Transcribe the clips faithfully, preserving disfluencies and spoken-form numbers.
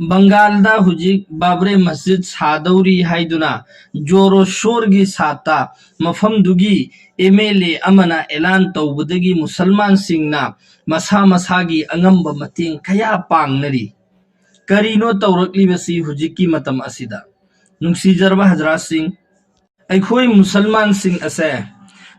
ꯕꯪꯒꯥꯜꯗ ꯍꯧꯖꯤꯛ ꯕꯥꯕ꯭ꯔꯦ ꯃꯁꯖꯤꯗ ꯁꯥꯗꯧꯔꯤ ꯍꯥꯏꯗꯨꯅ ꯖꯣꯔꯣ ꯁꯣꯔꯒꯤ ꯁꯥꯠꯇ ꯃꯐꯝꯗꯨꯒꯤ ꯑꯦꯝ ꯑꯦꯜ ꯑꯦ ꯑꯃꯅ ꯑꯦꯂꯥꯟ ꯇꯧꯕꯗꯒꯤ ꯃꯨꯁꯜꯃꯥꯟꯁꯤꯡꯅ ꯃꯁꯥ ꯃꯁꯥꯒꯤ ꯑꯉꯝꯕ ꯃꯇꯦꯡ ꯀꯌꯥ ꯄꯥꯡꯅꯔꯤ꯫ ꯀꯔꯤꯅꯣ ꯇꯧꯔꯛꯂꯤꯕꯁꯤ ꯍꯧꯖꯤꯛꯀꯤ ꯃꯇꯝ ꯑꯁꯤꯗ? ꯅꯨꯡꯁꯤꯖꯔꯕ ꯍꯖꯔꯥꯠꯁꯤꯡ, ꯑꯩꯈꯣꯏ ꯃꯨꯁꯜꯃꯥꯟꯁꯤꯡ ꯑꯁꯦ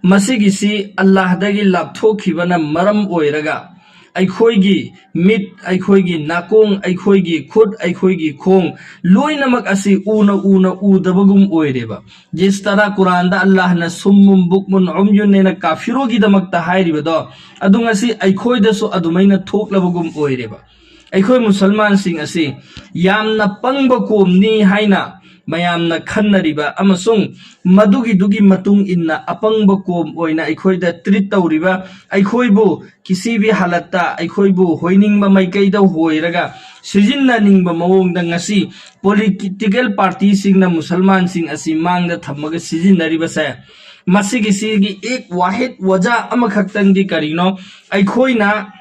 ꯃꯁꯤꯒꯤꯁꯤ ꯑꯜꯂꯥꯍꯗꯒꯤ ꯂꯥꯞꯊꯣꯛꯈꯤꯕꯅ ꯃꯔꯝ ꯑꯣꯏꯔꯒ ꯑꯩꯈꯣꯏꯒꯤ ꯃꯤꯠ, ꯑꯩꯈꯣꯏꯒꯤ ꯅꯥꯀꯣꯡ, ꯑꯩꯈꯣꯏꯒꯤ ꯈꯨꯠ, ꯑꯩꯈꯣꯏꯒꯤ ꯈꯣꯡ ꯂꯣꯏꯅꯃꯛ ꯑꯁꯤ ꯎꯅ ꯎꯅ ꯎꯗꯕꯒꯨꯝ ꯑꯣꯏꯔꯦꯕ꯫ ꯖꯤꯁ ꯇꯔꯥ ꯀꯨꯔꯥꯟꯗ ꯑꯜꯂꯥꯍꯅ ꯁꯨꯝꯃꯨꯟ ꯕꯨꯛꯃꯨꯟ ꯎꯝꯌꯨꯟꯅꯦꯅ ꯀꯥꯐꯤꯔꯣꯒꯤꯗꯃꯛꯇ ꯍꯥꯏꯔꯤꯕꯗꯣ, ꯑꯗꯨ ꯉꯁꯤ ꯑꯩꯈꯣꯏꯗꯁꯨ ꯑꯗꯨꯃꯥꯏꯅ ꯊꯣꯛꯂꯕꯒꯨꯝ ꯑꯣꯏꯔꯦꯕ꯫ ꯑꯩꯈꯣꯏ ꯃꯨꯁꯜꯃꯥꯟꯁꯤꯡ ꯑꯁꯤ ꯌꯥꯝꯅ ꯄꯪꯕ ꯀꯣꯝꯅꯤ ꯍꯥꯏꯅ ꯃꯌꯥꯝꯅ ꯈꯟꯅꯔꯤꯕ ꯑꯃꯁꯨꯡ ꯃꯗꯨꯒꯤꯗꯨꯒꯤ ꯃꯇꯨꯡ ꯏꯟꯅ ꯑꯄꯪꯕ ꯀꯣꯝ ꯑꯣꯏꯅ ꯑꯩꯈꯣꯏꯗ ꯇ꯭ꯔꯤꯠ ꯇꯧꯔꯤꯕ, ꯑꯩꯈꯣꯏꯕꯨ ꯀꯤꯁꯤꯕꯤ ꯍꯥꯂꯠꯇ, ꯑꯩꯈꯣꯏꯕꯨ ꯍꯣꯏꯅꯤꯡꯕ ꯃꯥꯏꯀꯩꯗ ꯍꯣꯏꯔꯒ ꯁꯤꯖꯤꯟꯅꯅꯤꯡꯕ ꯃꯑꯣꯡꯗ ꯉꯁꯤ ꯄꯣꯂꯤꯇꯤꯀꯦꯜ ꯄꯥꯔꯇꯤꯁꯤꯡꯅ ꯃꯨꯁꯜꯃꯥꯟꯁꯤꯡ ꯑꯁꯤ ꯃꯥꯡꯗ ꯊꯝꯃꯒ ꯁꯤꯖꯤꯟꯅꯔꯤꯕꯁꯦ, ꯃꯁꯤꯒꯤꯁꯤꯒꯤ ꯑꯦꯛ ꯋꯥꯍꯤꯗ ꯋꯖꯥ ꯑꯃꯈꯛꯇꯪꯗꯤ ꯀꯔꯤꯅꯣ? ꯑꯩꯈꯣꯏꯅ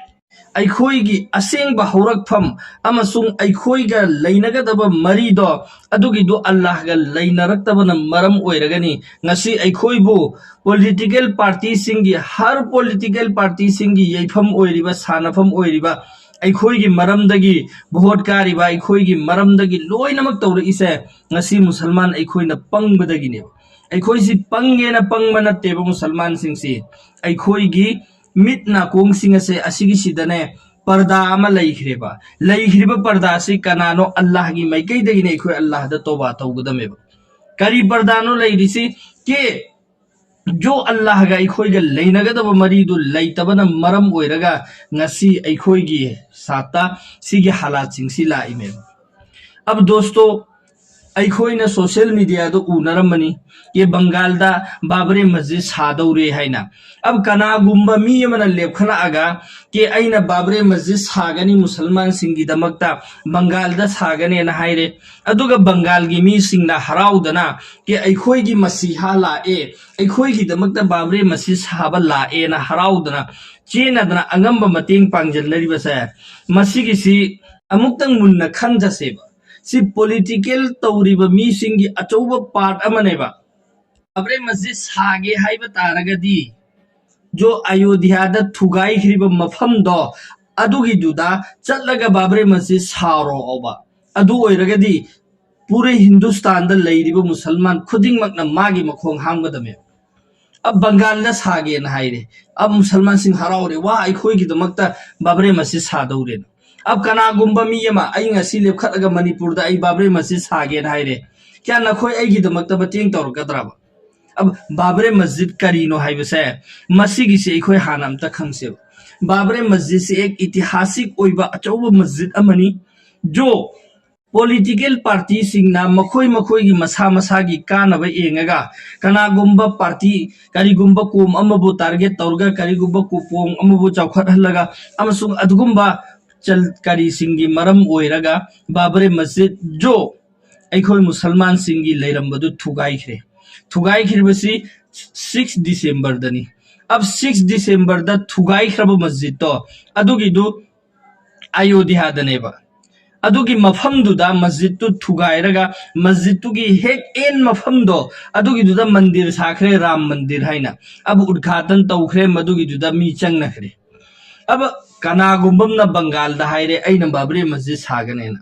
ꯑꯩꯈꯣꯏꯒꯤ ꯑꯁꯦꯡꯕ ꯍꯧꯔꯛꯐꯝ ꯑꯃꯁꯨꯡ ꯑꯩꯈꯣꯏꯒ ꯂꯩꯅꯒꯗꯕ ꯃꯔꯤꯗꯣ, ꯑꯗꯨꯒꯤꯗꯨ ꯑꯜꯂꯥꯍꯒ ꯂꯩꯅꯔꯛꯇꯕꯅ ꯃꯔꯝ ꯑꯣꯏꯔꯒꯅꯤ꯫ ꯉꯁꯤ ꯑꯩꯈꯣꯏꯕꯨ ꯄꯣꯂꯤꯇꯤꯀꯦꯜ ꯄꯥꯔꯇꯤꯁꯤꯡꯒꯤ, ꯍꯔ ꯄꯣꯂꯤꯇꯤꯀꯦꯜ ꯄꯥꯔꯇꯤꯁꯤꯡꯒꯤ ꯌꯩꯐꯝ ꯑꯣꯏꯔꯤꯕ, ꯁꯥꯟꯅꯐꯝ ꯑꯣꯏꯔꯤꯕ, ꯑꯩꯈꯣꯏꯒꯤ ꯃꯔꯝꯗꯒꯤ ꯚꯣꯠ ꯀꯥꯔꯤꯕ, ꯑꯩꯈꯣꯏꯒꯤ ꯃꯔꯝꯗꯒꯤ ꯂꯣꯏꯅꯃꯛ ꯇꯧꯔꯛꯏꯁꯦ ꯉꯁꯤ ꯃꯨꯁꯜꯃꯥꯟ ꯑꯩꯈꯣꯏꯅ ꯄꯪꯕꯗꯒꯤꯅꯦꯕ꯫ ꯑꯩꯈꯣꯏꯁꯤ ꯄꯪꯒꯦꯅ ꯄꯪꯕ ꯅꯠꯇꯦꯕ ꯃꯨꯁꯜꯃꯥꯟꯁꯤꯡꯁꯤ꯫ ꯑꯩꯈꯣꯏꯒꯤ ꯃꯤꯠ ꯅꯥꯀꯣꯡꯁꯤꯡ ꯑꯁꯦ ꯑꯁꯤꯒꯤꯁꯤꯗꯅꯦ ꯄꯔꯗꯥ ꯑꯃ ꯂꯩꯈ꯭ꯔꯦꯕ꯫ ꯂꯩꯈ꯭ꯔꯤꯕ ꯄꯔꯗꯥꯁꯤ ꯀꯅꯥꯅꯣ? ꯑꯜꯂꯥꯍꯒꯤ ꯃꯥꯏꯀꯩꯗꯒꯤꯅꯦ ꯑꯩꯈꯣꯏ ꯑꯜꯂꯥꯍꯗ ꯇꯣꯕꯥ ꯇꯧꯒꯗꯕꯅꯦꯕ꯫ ꯀꯔꯤ ꯄꯔꯗꯥꯅꯣ ꯂꯩꯔꯤꯁꯤ? ꯀꯦ ꯖꯣ ꯑꯜꯂꯥꯍꯒ ꯑꯩꯈꯣꯏꯒ ꯂꯩꯅꯒꯗꯕ ꯃꯔꯤꯗꯨ ꯂꯩꯇꯕꯅ ꯃꯔꯝ ꯑꯣꯏꯔꯒ ꯉꯁꯤ ꯑꯩꯈꯣꯏꯒꯤ ꯁꯥꯠꯇ ꯁꯤꯒꯤ ꯍꯥꯂꯥꯠꯁꯤꯡꯁꯤ ꯂꯥꯛꯏꯃꯦꯕ꯫ ꯑꯕ ꯗꯣꯁꯇꯣ, ꯑꯩꯈꯣꯏꯅ ꯁꯣꯁꯤꯌꯦꯜ ꯃꯤꯗꯤꯌꯥꯗ ꯎꯅꯔꯝꯕꯅꯤ, ꯀꯦ ꯕꯪꯒꯥꯜꯗ ꯕꯥꯕ꯭ꯔꯦ ꯃꯁꯖꯤꯗ ꯁꯥꯗꯧꯔꯦ ꯍꯥꯏꯅ꯫ ꯑꯕ ꯀꯅꯥꯒꯨꯝꯕ ꯃꯤ ꯑꯃꯅ ꯂꯦꯞꯈꯠꯂꯛꯑꯒ, ꯀꯦ ꯑꯩꯅ ꯕꯥꯕ꯭ꯔꯦ ꯃꯁꯖꯤꯗ ꯁꯥꯒꯅꯤ ꯃꯨꯁꯜꯃꯥꯟꯁꯤꯡꯒꯤꯗꯃꯛꯇ, ꯕꯪꯒꯥꯜꯗ ꯁꯥꯒꯅꯦꯅ ꯍꯥꯏꯔꯦ꯫ ꯑꯗꯨꯒ ꯕꯪꯒꯥꯜꯒꯤ ꯃꯤꯁꯤꯡꯅ ꯍꯔꯥꯎꯗꯅ, ꯀꯦ ꯑꯩꯈꯣꯏꯒꯤ ꯃꯁꯤꯍꯥ ꯂꯥꯛꯑꯦ, ꯑꯩꯈꯣꯏꯒꯤꯗꯃꯛꯇ ꯕꯥꯕ꯭ꯔꯦ ꯃꯁꯖꯤꯗ ꯁꯥꯕ ꯂꯥꯛꯑꯦꯅ ꯍꯔꯥꯎꯗꯅ ꯆꯦꯟꯅꯗꯅ ꯑꯉꯝꯕ ꯃꯇꯦꯡ ꯄꯥꯡꯖꯟꯅꯔꯤꯕꯁꯦ, ꯃꯁꯤꯒꯤꯁꯤ ꯑꯃꯨꯛꯇꯪ ꯃꯨꯟꯅ ꯈꯟꯖꯁꯦꯕ꯫ ꯁꯤ ꯄꯣꯂꯤꯇꯤꯀꯦꯜ ꯇꯧꯔꯤꯕ ꯃꯤꯁꯤꯡꯒꯤ ꯑꯆꯧꯕ ꯄꯥꯔꯠ ꯑꯃꯅꯦꯕ꯫ ꯕꯥꯕ꯭ꯔꯦ ꯃꯁꯖꯤꯗ ꯁꯥꯒꯦ ꯍꯥꯏꯕ ꯇꯥꯔꯒꯗꯤ, ꯖꯣ ꯑꯌꯣꯙ꯭ꯌꯥꯗ ꯊꯨꯒꯥꯏꯈ꯭ꯔꯤꯕ ꯃꯐꯝꯗꯣ, ꯑꯗꯨꯒꯤꯗꯨꯗ ꯆꯠꯂꯒ ꯕꯥꯕ꯭ꯔꯦ ꯃꯁꯖꯤꯗ ꯁꯥꯔꯣꯕ꯫ ꯑꯗꯨ ꯑꯣꯏꯔꯒꯗꯤ ꯄꯨꯔꯦ ꯍꯤꯟꯗꯨꯁꯇꯥꯟꯗ ꯂꯩꯔꯤꯕ ꯃꯨꯁꯜꯃꯥꯟ ꯈꯨꯗꯤꯡꯃꯛꯅ ꯃꯥꯒꯤ ꯃꯈꯣꯡ ꯍꯥꯝꯒꯗꯕꯅꯦꯕ꯫ ꯑ, ꯕꯪꯒꯥꯜꯗ ꯁꯥꯒꯦꯅ ꯍꯥꯏꯔꯦ꯫ ꯑ, ꯃꯨꯁꯜꯃꯥꯟꯁꯤꯡ ꯍꯔꯥꯎꯔꯦ, "ꯋꯥ, ꯑꯩꯈꯣꯏꯒꯤꯗꯃꯛꯇ ꯕꯥꯕ꯭ꯔꯦ ꯃꯁꯖꯤꯗ ꯁꯥꯗꯧꯔꯦꯅ"꯫ ꯑ, ꯀꯅꯥꯒꯨꯝꯕ ꯃꯤ ꯑꯃ, "ꯑꯩ ꯉꯁꯤ ꯂꯦꯞꯈꯠꯂꯒ ꯃꯅꯤꯄꯨꯔꯗ ꯑꯩ ꯕꯥꯕ꯭ꯔꯦ ꯃꯁꯖꯤꯗ ꯁꯥꯒꯦꯅ ꯍꯥꯏꯔꯦ", ꯀꯌꯥ ꯅꯈꯣꯏ ꯑꯩꯒꯤꯗꯃꯛꯇ ꯃꯇꯦꯡ ꯇꯧꯔꯛꯀꯗ꯭ꯔꯕ? ꯑ, ꯕꯥꯕ꯭ꯔꯦ ꯃꯁꯖꯤꯗ ꯀꯔꯤꯅꯣ ꯍꯥꯏꯕꯁꯦ, ꯃꯁꯤꯒꯤꯁꯦ ꯑꯩꯈꯣꯏ ꯍꯥꯟꯅ ꯑꯝꯇ ꯈꯪꯁꯦꯕ꯫ ꯕꯥꯕ꯭ꯔꯦ ꯃꯁꯖꯤꯗꯁꯦ ꯑꯦꯛ ꯏꯇꯤꯍꯥꯁꯤꯛ ꯑꯣꯏꯕ ꯑꯆꯧꯕ ꯃꯁꯖꯤꯗ ꯑꯃꯅꯤ꯫ ꯖꯣ ꯄꯣꯂꯤꯇꯤꯀꯦꯜ ꯄꯥꯔꯇꯤꯁꯤꯡꯅ ꯃꯈꯣꯏ ꯃꯈꯣꯏꯒꯤ ꯃꯁꯥ ꯃꯁꯥꯒꯤ ꯀꯥꯟꯅꯕ ꯌꯦꯡꯉꯒ, ꯀꯅꯥꯒꯨꯝꯕ ꯄꯥꯔꯇꯤ, ꯀꯔꯤꯒꯨꯝꯕ ꯀꯣꯝ ꯑꯃꯕꯨ ꯇꯥꯔꯒꯦꯠ ꯇꯧꯔꯒ, ꯀꯔꯤꯒꯨꯝꯕ ꯀꯣ-, ꯀꯣꯝ ꯑꯃꯕꯨ ꯆꯥꯎꯈꯠꯍꯜꯂꯒ, ꯑꯃꯁꯨꯡ ꯑꯗꯨꯒꯨꯝꯕ ꯆꯜ-, ꯀꯔꯤꯁꯤꯡꯒꯤ ꯃꯔꯝ ꯑꯣꯏꯔꯒ ꯕꯥꯕ꯭ꯔꯦ ꯃꯁꯖꯤꯗ ꯖꯣ ꯑꯩꯈꯣꯏ ꯃꯨꯁꯜꯃꯥꯟꯁꯤꯡꯒꯤ ꯂꯩꯔꯝꯕꯗꯨ ꯊꯨꯒꯥꯏꯈ꯭ꯔꯦ꯫ ꯊꯨꯒꯥꯏꯈ꯭ꯔꯤꯕꯁꯤ ꯁꯤꯛꯁ ꯗꯤꯁꯦꯝꯕꯔꯗꯅꯤ꯫ ꯑꯕ ꯁꯤꯛꯁ ꯗꯤꯁꯦꯝꯕꯔꯗ ꯊꯨꯒꯥꯏꯈ꯭ꯔꯕ ꯃꯁꯖꯤꯗꯇꯣ, ꯑꯗꯨꯒꯤꯗꯨ ꯑꯌꯣꯙ꯭ꯌꯥꯗꯅꯦꯕ꯫ ꯑꯗꯨꯒꯤ ꯃꯐꯝꯗꯨꯗ ꯃꯁꯖꯤꯗꯇꯨ ꯊꯨꯒꯥꯏꯔꯒ, ꯃꯁꯖꯤꯗꯇꯨꯒꯤ ꯍꯦꯛ ꯑꯦꯟ ꯃꯐꯝꯗꯣ, ꯑꯗꯨꯒꯤꯗꯨꯗ ꯃꯟꯗꯤꯔ ꯁꯥꯈ꯭ꯔꯦ, ꯔꯥꯝ ꯃꯟꯗꯤꯔ ꯍꯥꯏꯅ꯫ ꯑꯕ ꯎꯗꯘꯥꯇꯟ ꯇꯧꯈ꯭ꯔꯦ, ꯃꯗꯨꯒꯤꯗꯨꯗ ꯃꯤ ꯆꯪꯅꯈ꯭ꯔꯦ꯫ ꯑꯕ ꯀꯅꯥꯒꯨꯝꯕ ꯑꯃꯅ ꯕꯪꯒꯥꯜꯗ ꯍꯥꯏꯔꯦ, "ꯑꯩꯅ ꯕꯥꯕ꯭ꯔꯤ ꯃꯁꯖꯤꯗ ꯁꯥꯒꯅꯦꯅ"꯫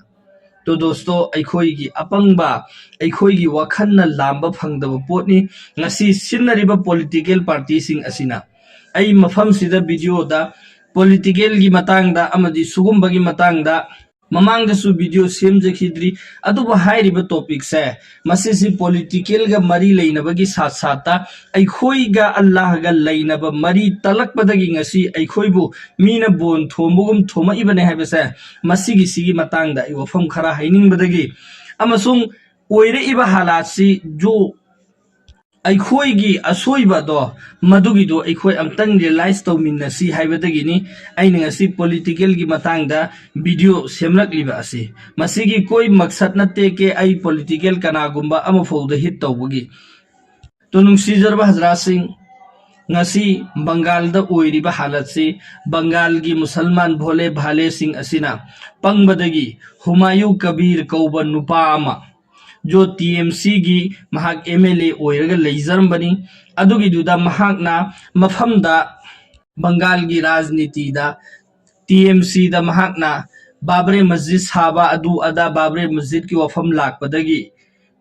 ꯇꯣ ꯗꯣꯁꯇꯣ, ꯑꯩꯈꯣꯏꯒꯤ ꯑꯄꯪꯕ, ꯑꯩꯈꯣꯏꯒꯤ ꯋꯥꯈꯜꯅ ꯂꯥꯝꯕ ꯐꯪꯗꯕ ꯄꯣꯠꯅꯤ꯫ ꯉꯁꯤ ꯁꯤꯟꯅꯔꯤꯕ ꯄꯣꯂꯤꯇꯤꯀꯦꯜ ꯄꯥꯔꯇꯤꯁꯤꯡ ꯑꯁꯤꯅ, ꯑꯩ ꯃꯐꯝꯁꯤꯗ ꯚꯤꯗꯤꯑꯣꯗ ꯄꯣꯂꯤꯇꯤꯀꯦꯜꯒꯤ ꯃꯇꯥꯡꯗ ꯑꯃꯗꯤ ꯁꯨꯒꯨꯝꯕꯒꯤ ꯃꯇꯥꯡꯗ ꯃꯃꯥꯡꯗꯁꯨ ꯚꯤꯗꯤꯑꯣ ꯁꯦꯝꯖꯈꯤꯗ꯭ꯔꯤ, ꯑꯗꯨꯕꯨ ꯍꯥꯏꯔꯤꯕ ꯇꯣꯄꯤꯛꯁꯦ, ꯃꯁꯤꯁꯤ ꯄꯣꯂꯤꯇꯤꯀꯦꯜꯒ ꯃꯔꯤ ꯂꯩꯅꯕꯒꯤ ꯁꯥꯠ ꯁꯥꯠꯇ ꯑꯩꯈꯣꯏꯒ ꯑꯜꯂꯥꯍꯒ ꯂꯩꯅꯕ ꯃꯔꯤ ꯇꯠꯂꯛꯄꯗꯒꯤ ꯉꯁꯤ ꯑꯩꯈꯣꯏꯕꯨ ꯃꯤꯅ ꯕꯣꯟ ꯊꯣꯝꯕꯒꯨꯝ ꯊꯣꯝꯃꯛꯏꯕꯅꯦ ꯍꯥꯏꯕꯁꯦ, ꯃꯁꯤꯒꯤꯁꯤꯒꯤ ꯃꯇꯥꯡꯗ ꯑꯩ ꯋꯥꯐꯝ ꯈꯔ ꯍꯥꯏꯅꯤꯡꯕꯗꯒꯤ, ꯑꯃꯁꯨꯡ ꯑꯣꯏꯔꯛꯏꯕ ꯍꯥꯂꯥꯠꯁꯤ ꯖꯨ ꯑꯩꯈꯣꯏꯒꯤ ꯑꯁꯣꯏꯕꯗꯣ, ꯃꯗꯨꯒꯤꯗꯣ ꯑꯩꯈꯣꯏ ꯑꯝꯇꯪ ꯔꯤꯌꯦꯂꯥꯏꯁ ꯇꯧꯃꯤꯟꯅꯁꯤ ꯍꯥꯏꯕꯗꯒꯤꯅꯤ ꯑꯩꯅ ꯉꯁꯤ ꯄꯣꯂꯤꯇꯤꯀꯦꯜꯒꯤ ꯃꯇꯥꯡꯗ ꯚꯤꯗꯤꯑꯣ ꯁꯦꯝꯂꯛꯂꯤꯕ ꯑꯁꯤ꯫ ꯃꯁꯤꯒꯤ ꯀꯣꯏ ꯃꯛꯁꯠ ꯅꯠꯇꯦ ꯀꯦ ꯑꯩ ꯄꯣꯂꯤꯇꯤꯀꯦꯜ ꯀꯅꯥꯒꯨꯝꯕ ꯑꯃꯐꯥꯎꯗ ꯍꯤꯠ ꯇꯧꯕꯒꯤ꯫ ꯇꯣ ꯅꯨꯡꯁꯤꯖꯔꯕ ꯍꯖꯔꯥꯠꯁꯤꯡ, ꯉꯁꯤ ꯕꯪꯒꯥꯜꯗ ꯑꯣꯏꯔꯤꯕ ꯍꯥꯂꯠꯁꯤ ꯕꯪꯒꯥꯜꯒꯤ ꯃꯨꯁꯜꯃꯥꯟ ꯚꯣꯂꯦ ꯚꯥꯂꯦꯁꯤꯡ ꯑꯁꯤꯅ ꯄꯪꯕꯗꯒꯤ ꯍꯨꯃꯥꯌꯨ ꯀꯕꯤꯔ ꯀꯧꯕ ꯅꯨꯄꯥ ꯑꯃ, ꯖꯣ ꯇꯤ ꯑꯦꯝ ꯁꯤꯒꯤ ꯃꯍꯥꯛ ꯑꯦꯝ ꯑꯦꯜ ꯑꯦ ꯑꯣꯏꯔꯒ ꯂꯩꯖꯔꯝꯕꯅꯤ꯫ ꯑꯗꯨꯒꯤꯗꯨꯗ ꯃꯍꯥꯛꯅ ꯃꯐꯝꯗ ꯕꯪꯒꯥꯜꯒꯤ ꯔꯥꯖꯅꯤꯇꯤꯗ, ꯇꯤ ꯑꯦꯝ ꯁꯤꯗ ꯃꯍꯥꯛꯅ ꯕꯥꯕ꯭ꯔꯦ ꯃꯁꯖꯤꯗ ꯁꯥꯕ, ꯑꯗꯨ ꯑꯗꯥ, ꯕꯥꯕ꯭ꯔꯦ ꯃꯁꯖꯤꯗꯀꯤ ꯋꯥꯐꯝ ꯂꯥꯛꯄꯗꯒꯤ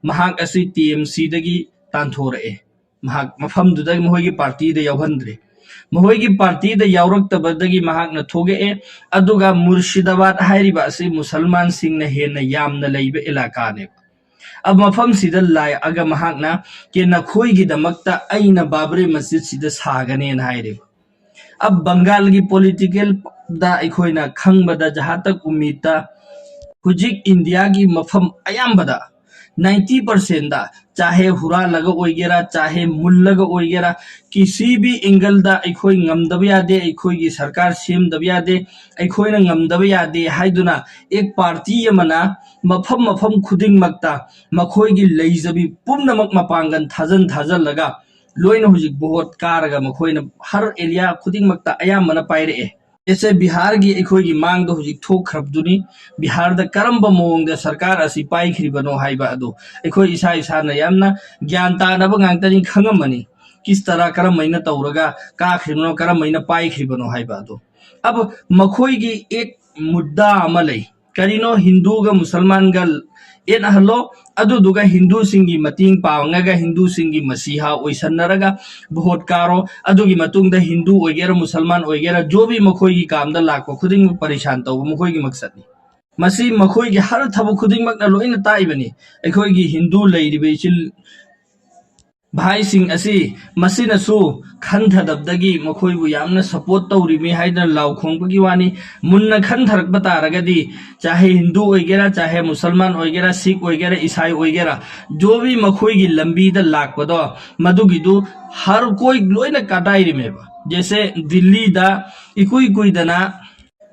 ꯃꯍꯥꯛ ꯑꯁꯤ ꯇꯤ ꯑꯦꯝ ꯁꯤꯗꯒꯤ ꯇꯥꯟꯊꯣꯔꯛꯑꯦ꯫ ꯃꯍꯥꯛ ꯃꯐꯝꯗꯨꯗ ꯃꯈꯣꯏꯒꯤ ꯄꯥꯔꯇꯤꯗ ꯌꯥꯎꯍꯟꯗ꯭ꯔꯦ꯫ ꯃꯈꯣꯏꯒꯤ ꯄꯥꯔꯇꯤꯗ ꯌꯥꯎꯔꯛꯇꯕꯗꯒꯤ ꯃꯍꯥꯛꯅ ꯊꯣꯛꯂꯛꯑꯦ꯫ ꯑꯗꯨꯒ ꯃꯨꯔꯁꯤꯗꯥꯕꯥꯗ ꯍꯥꯏꯔꯤꯕ ꯑꯁꯤ ꯃꯨꯁꯜꯃꯥꯟꯁꯤꯡꯅ ꯍꯦꯟꯅ ꯌꯥꯝꯅ ꯂꯩꯕ ꯏꯂꯥꯀꯥꯅꯦꯕ꯫ ꯑ, ꯃꯐꯝꯁꯤꯗ ꯂꯥꯛꯑꯒ ꯃꯍꯥꯛꯅ, "ꯀꯦ, ꯅꯈꯣꯏꯒꯤꯗꯃꯛꯇ ꯑꯩꯅ ꯕꯥꯕ꯭ꯔꯤ ꯃꯁꯖꯤꯗꯁꯤꯗ ꯁꯥꯒꯅꯦꯅ" ꯍꯥꯏꯔꯦꯕ꯫ ꯑ, ꯕꯪꯒꯥꯜꯒꯤ ꯄꯣꯂꯤꯇꯤꯀꯦꯜꯗ ꯑꯩꯈꯣꯏꯅ ꯈꯪꯕꯗ, ꯖꯍꯥ ꯇꯛ ꯎꯃꯤꯗ, ꯍꯧꯖꯤꯛ ꯏꯟꯗꯤꯌꯥꯒꯤ ꯃꯐꯝ ꯑꯌꯥꯝꯕꯗ ꯅꯥꯏꯟꯇꯤ ꯄꯥꯔꯁꯦꯟꯗ, ꯆꯥꯍꯦ ꯍꯨꯔꯥꯜꯂꯒ ꯑꯣꯏꯒꯦꯔꯥ, ꯆꯥꯍꯦ ꯃꯨꯜꯂꯒ ꯑꯣꯏꯒꯦꯔꯥ, ꯀꯤꯁꯤ ꯚꯤ ꯑꯦꯡꯒꯜꯗ ꯑꯩꯈꯣꯏ ꯉꯝꯗꯕ ꯌꯥꯗꯦ, ꯑꯩꯈꯣꯏꯒꯤ ꯁꯔꯀꯥꯔ ꯁꯦꯝꯗꯕ ꯌꯥꯗꯦ, ꯑꯩꯈꯣꯏꯅ ꯉꯝꯗꯕ ꯌꯥꯗꯦ ꯍꯥꯏꯗꯨꯅ ꯑꯦꯛ ꯄꯥꯔꯇꯤ ꯑꯃꯅ ꯃꯐꯝ ꯃꯐꯝ ꯈꯨꯗꯤꯡꯃꯛꯇ ꯃꯈꯣꯏꯒꯤ ꯂꯩꯖꯕꯤ ꯄꯨꯝꯅꯃꯛ ꯃꯄꯥꯡꯒꯜ ꯊꯥꯖꯟ ꯊꯥꯖꯜꯂꯒ ꯂꯣꯏꯅ ꯍꯧꯖꯤꯛ ꯚꯣꯠ ꯀꯥꯔꯒ ꯃꯈꯣꯏꯅ ꯍꯔ ꯑꯦꯔꯤꯌꯥ ꯈꯨꯗꯤꯡꯃꯛꯇ ꯑꯌꯥꯝꯕꯅ ꯄꯥꯏꯔꯛꯑꯦ꯫ ꯑꯦꯁꯦ ꯕꯤꯍꯥꯔꯒꯤ ꯑꯩꯈꯣꯏꯒꯤ ꯃꯥꯡꯗ ꯍꯧꯖꯤꯛ ꯊꯣꯛꯈ꯭ꯔꯕꯗꯨꯅꯤ꯫ ꯕꯤꯍꯥꯔꯗ ꯀꯔꯝꯕ ꯃꯑꯣꯡꯗ ꯁꯔꯀꯥꯔ ꯑꯁꯤ ꯄꯥꯏꯈ꯭ꯔꯤꯕꯅꯣ ꯍꯥꯏꯕ ꯑꯗꯨ ꯑꯩꯈꯣꯏ ꯏꯁꯥ ꯏꯁꯥꯅ ꯌꯥꯝꯅ ꯒ꯭ꯌꯥꯟ ꯇꯥꯅꯕ ꯉꯥꯛꯇꯅꯤ, ꯈꯪꯉꯝꯃꯅꯤ꯫ ꯀꯤꯁ ꯇꯔꯥ ꯀꯔꯝꯍꯥꯏꯅ ꯇꯧꯔꯒ ꯀꯥꯈ꯭ꯔꯤꯕꯅꯣ, ꯀꯔꯝꯍꯥꯏꯅ ꯄꯥꯏꯈ꯭ꯔꯤꯕꯅꯣ ꯍꯥꯏꯕ ꯑꯗꯨ꯫ ꯑꯕ ꯃꯈꯣꯏꯒꯤ ꯑꯦꯛ ꯃꯨꯗꯥ ꯑꯃ ꯂꯩ꯫ ꯀꯔꯤꯅꯣ? ꯍꯤꯟꯗꯨꯒ ꯃꯨꯁꯜꯃꯥꯟꯒ ꯌꯦꯠꯅꯍꯜꯂꯣ, ꯑꯗꯨꯗꯨꯒ ꯍꯤꯟꯗꯨꯁꯤꯡꯒꯤ ꯃꯇꯦꯡ ꯄꯥꯡꯉꯒ ꯍꯤꯟꯗꯨꯁꯤꯡꯒꯤ ꯃꯁꯤꯍꯥ ꯑꯣꯏꯁꯟꯅꯔꯒ ꯚꯣꯠ ꯀꯥꯔꯣ꯫ ꯑꯗꯨꯒꯤ ꯃꯇꯨꯡꯗ ꯍꯤꯟꯗꯨ ꯑꯣꯏꯒꯦꯔꯥ ꯃꯨꯁꯜꯃꯥꯟ ꯑꯣꯏꯒꯦꯔꯥ, ꯖꯣꯕꯤ ꯃꯈꯣꯏꯒꯤ ꯀꯥꯝꯗ ꯂꯥꯛꯄ ꯈꯨꯗꯤꯡꯃꯛ ꯄꯔꯤꯁꯥꯟ ꯇꯧꯕ ꯃꯈꯣꯏꯒꯤ ꯃꯛꯁꯠꯅꯤ꯫ ꯃꯁꯤ ꯃꯈꯣꯏꯒꯤ ꯍꯔ ꯊꯕꯛ ꯈꯨꯗꯤꯡꯃꯛꯅ ꯂꯣꯏꯅ ꯇꯥꯛꯏꯕꯅꯤ꯫ ꯑꯩꯈꯣꯏꯒꯤ ꯍꯤꯟꯗꯨ ꯂꯩꯔꯤꯕ ꯏꯆꯤꯜ ꯚꯥꯏꯁꯤꯡ ꯑꯁꯤ ꯃꯁꯤꯅꯁꯨ ꯈꯟꯊꯗꯕꯗꯒꯤ ꯃꯈꯣꯏꯕꯨ ꯌꯥꯝꯅ ꯁꯄꯣꯔꯠ ꯇꯧꯔꯤꯕꯅꯤ ꯍꯥꯏꯗꯅ ꯂꯥꯎ ꯈꯣꯡꯕꯒꯤ ꯋꯥꯅꯤ꯫ ꯃꯨꯟꯅ ꯈꯟꯊꯔꯛꯄ ꯇꯥꯔꯒꯗꯤ, ꯆꯥꯍꯦ ꯍꯤꯟꯗꯨ ꯑꯣꯏꯒꯦꯔꯥ, ꯆꯥꯍꯦ ꯃꯨꯁꯜꯃꯥꯟ ꯑꯣꯏꯒꯦꯔꯥ, ꯁꯤꯈ ꯑꯣꯏꯒꯦꯔꯥ, ꯏꯁꯥꯏ ꯑꯣꯏꯒꯦꯔꯥ, ꯖꯣꯕꯤ ꯃꯈꯣꯏꯒꯤ ꯂꯝꯕꯤꯗ ꯂꯥꯛꯄꯗꯣ, ꯃꯗꯨꯒꯤꯗꯨ ꯍꯔ ꯀꯣꯏ ꯂꯣꯏꯅ ꯀꯥꯗꯥꯏꯔꯤꯃꯦꯕ꯫ ꯖꯦꯁꯦ ꯗꯤꯜꯂꯤꯗ ꯏꯀꯨꯏ ꯀꯨꯏꯗꯅ